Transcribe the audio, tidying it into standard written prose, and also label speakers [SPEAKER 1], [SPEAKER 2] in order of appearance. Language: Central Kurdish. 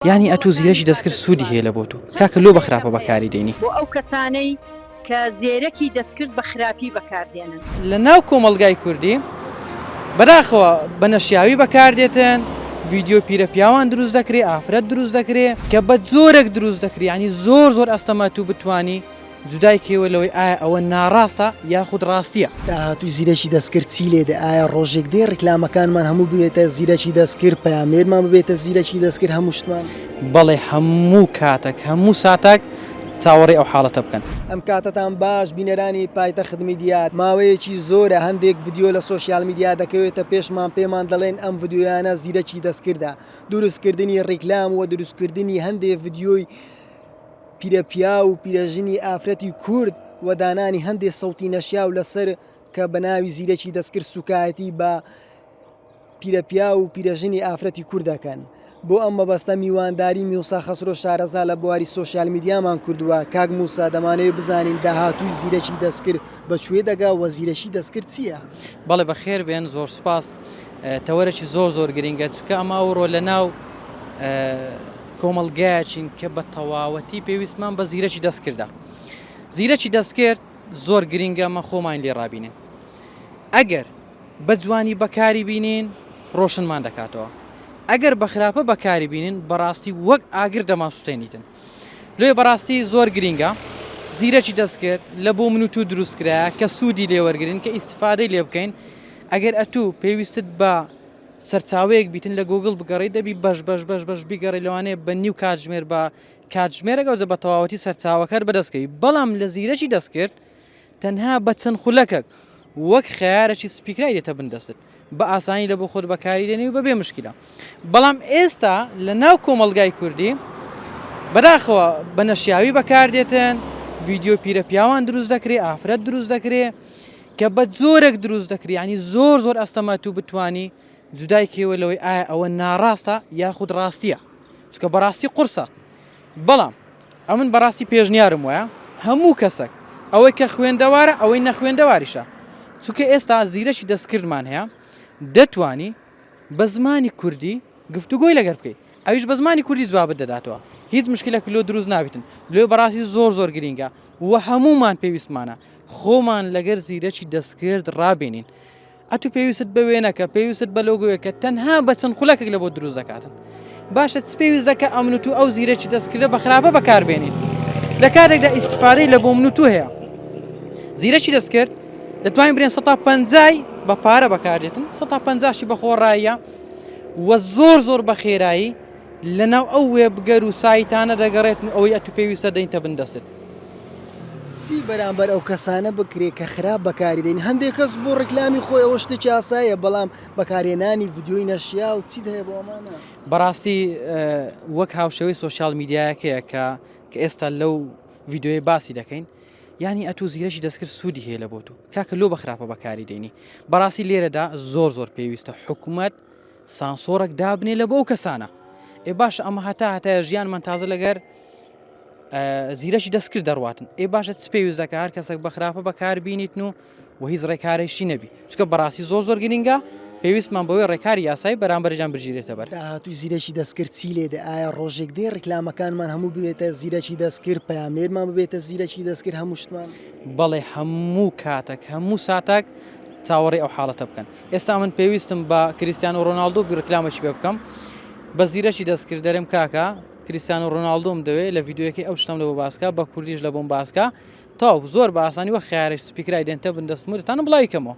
[SPEAKER 1] یانی ئەتوو زیرەکی دەستکرد سوودی هەیە لە بۆ تو کاکە لۆ بە خراپە بەکاری دێنی.
[SPEAKER 2] بۆ ئەو کەسانەی کە زێرەکی دەستکرد بە خراپی بەکاردێنن.
[SPEAKER 1] لە ناو کۆمەڵگای کوردی بەداخەوە بە نەشیاوی بەکار دێتن، ڤیدیۆ پیرە پیاوان دروست دەکرێ، ئافرەت دروست دەکرێ، کە بە جۆرێک دروست دەکرێ یانی زۆر زۆر ئەستەمە تو بتوانی جودای کەیەوە لەوەی ئایا ئەوە ناڕاستە یاخود ڕاستیە.
[SPEAKER 3] داهاتووی زیرەکی دەستکرد چی لێدێ؟ ئایا ڕۆژێک دێ ڕیکلامەکانمان هەموو ببێتە زیرەکی دەستکرد، پەیامنێرمان ببێتە زیرەکی دەستکرد، هەموو شتمان؟
[SPEAKER 1] بەڵێ هەموو کاتەک هەموو ساتەک چاوەڕێی ئەو حاڵەتە بکەن.
[SPEAKER 3] ئەم کاتەتان باش بینەرانی پایتەخت میدیا، ماوەیەکی زۆرە هەندێک ڤیدیۆ لە سۆشیال میدیا دەکەوێتە پێشمان پێمان دەڵێن ئەم ڤیدیۆیانە زیرەکی دەستکردە، دروستکردنی ڕیکلام و دروستکردنی هەندێ ڤیدیۆی پیرەپیاو و پیرەژنی ئافرەتی کورد و دانانی هەندێ سەوتی نەشیاو لەسەر کە بە ناوی زیرەکی دەستکرد سوکایەتی بە پیرەپیاو و پیرەژنی ئافرەتی کورد دەکەن. بۆ ئەم مەبەستە میوانداری میوسا خەسرۆ شارەزا لە بواری سۆشیال میدیامان کردووە، کاک موسا دەمانەوێت بزانین داهاتووی زیرەکی دەستکرد بە کوێ دەگا و زیرەکی دەستکرد چییە؟
[SPEAKER 1] بەڵێ بەخێر بێن زۆر سوپاس تەوەرەکی زۆر زۆر گرینگە چونکە ئەمە ئەوڕۆ لە ناو کۆمەڵگایەکین کە بە تەواوەتی پێویستمان بە زیرەکی دەستکردە. زیرەکی دەستکرد زۆر گرینگە ئەمە خۆمان لێ ڕابینین. ئەگەر بە جوانی بەکاری بینین ڕۆشنمان دەکاتەوە. ئەگەر بە خراپە بەکاری بینین بەڕاستی وەک ئاگر دەمانسوتێنیتن. لۆیە بەڕاستی زۆر گرینگە زیرەکی دەستکرد لە بۆ من و تو دروست کرایە کە سوودی لێوەرگرین کە ئیسیفادەی لێ بکەین ئەگەر ئەتوو پێویستت بە سەرچاوەیەک بیتن لە گوگڵ بگەڕێی دەبی بەش بەش بەش بەش بیگەڕێی لەوانەیە بە نیو کاتژمێر بە کاتژمێرێک ئەوجە بە تەواوەتی سەرچاوەکەت بەدەست کەوی بەڵام لە زیرەکی دەستکرد تەنها بە چەند خولەکەک وەک خەیارەکی سپیکرای دێتە بن دەستت بە ئاسانی لە بۆ خۆت بەکاری دێنی و بەبێ مشکلە بەڵام ئێستا لە ناو کۆمەڵگای کوردی بەداخەوە بە نەشیاوی بەکاردێتن ڤیدیۆ پیرە پیاوان دروست دەکرێ ئافرەت دروست دەکرێ کە بە جۆرێک دروست دەکرێ یانی زۆر زۆر ئەستەمە تو بتوانی جودای کەیەوە لەوەی ئایا ئەوە ناڕاستە یاخود ڕاستیە چونکە بەڕاستی قورسە بەڵام ئەمن بەڕاستی پێشنیارم وایە هەموو کەسەک ئەوەی کە خوێندەوارە ئەوەی نەخوێندەواریشە چونکە ئێستا زیرەکی دەستکردمان هەیە دەتوانی بە زمانی کوردی گفتوگۆی لەگەر بکەیت ئەویش بە زمانی کوردی جوابت دەداتەوە هیچ مشکلێک لۆ دروست نابیتن لۆ بەڕاستی زۆر زۆر گرینگە و هەموومان پێویستمانە خۆمان لەگەر زیرەکی دەستکرد ڕابێنین ئەتو پێویستت بە وێنەکە پێویستت بە لۆگۆیەکە تەنها بە چەند خولەکێک لە بۆ دروست دەکاتن باشە چ پێویست دەکە ئەمن و تو ئەو زیرەکی دەستکردە بە خراپە بەکاربێنین لە کاتێکدا ئیسیفادەی لە بۆ من و تو هەیە زیرەکی دەستکرد دەتوانین برێن سە پەنجای بە پارە بەکاردێتن سە پەنجاشی بە خۆڕاییە و زۆر زۆر بە خێرایی لەناو ئەو وێبگەر و سایتانە دەگەڕێتن ئەوەی ئەتو پێویستە دەینتە بن دەستت.
[SPEAKER 3] چی بەرامبەر ئەو کەسانە بکرێت کە خراپ بەکاری دێنن هەندێک کەس بۆ ڕیکلامی خۆی ئەوە شتێکی ئاساییە بەڵام بەکارهێنانی ڤیدیۆی نەشیاو چیت هەیە بۆ ئەمانە؟
[SPEAKER 1] بەڕاستی وەک هاوشێوەی سۆشیال میدیایەکەیە کە کە ئێستا لەو ڤیدیۆیە باسی دەکەین یانی ئەتوو زیرەکی دەستکرد سوودی هەیە لە بۆ تو کاکە لۆ بە خراپە بەکاری دێنی بەڕاستی لێرەدا زۆر زۆر پێویستە حکوومەت سانسۆڕێک دابنێ لە بۆ ئەو کەسانە ئێ باشە ئەمە هەتا هەتایە ژیانمان تازە لەگەر زیرەکی دەستکرد دەڕواتن ئێ باشە چ پێویست دەکە هەر کەسێک بە خراپە بەکار بینیتن و و هیچ ڕێکارێکی نەبی چونکە بەڕاستی زۆر زۆر گرنگە پێویستمان بەوەی ڕێکاری یاسایی بەرامبەرجان بگیرێتە بەر.
[SPEAKER 3] داهاتووی زیرەکی دەستکرد چی لێ دێ؟ ئایا ڕۆژێک دێ ڕیکلامەکانمان هەموو ببێتە زیرەکی دەستکرد، پەیامنێرمان ببێتە زیرەکی دەستکرد، هەموو شتمان؟
[SPEAKER 1] بەڵێ هەموو کاتەک هەموو ساتەک چاوەڕێی ئەو حاڵەتە بکەن. ئێستا من پێویستم بە کریستیانۆ ڕۆناڵدۆ بی ڕیکلامێکی پێ بکەم بە زیرەکی دەستکرد دەرێم کاکە کریستیانۆ ڕۆناڵدۆم دەوێ لە ڤیدیۆیەکەی ئەو شتەم لە بۆ باسکە بە کوردیش لە بۆم باسکە تەواو زۆر بە ئاسانی وەک خەیارێک سپیکرای دێنتە بن دەستم و دەتانم بڵاوی کەمەوە.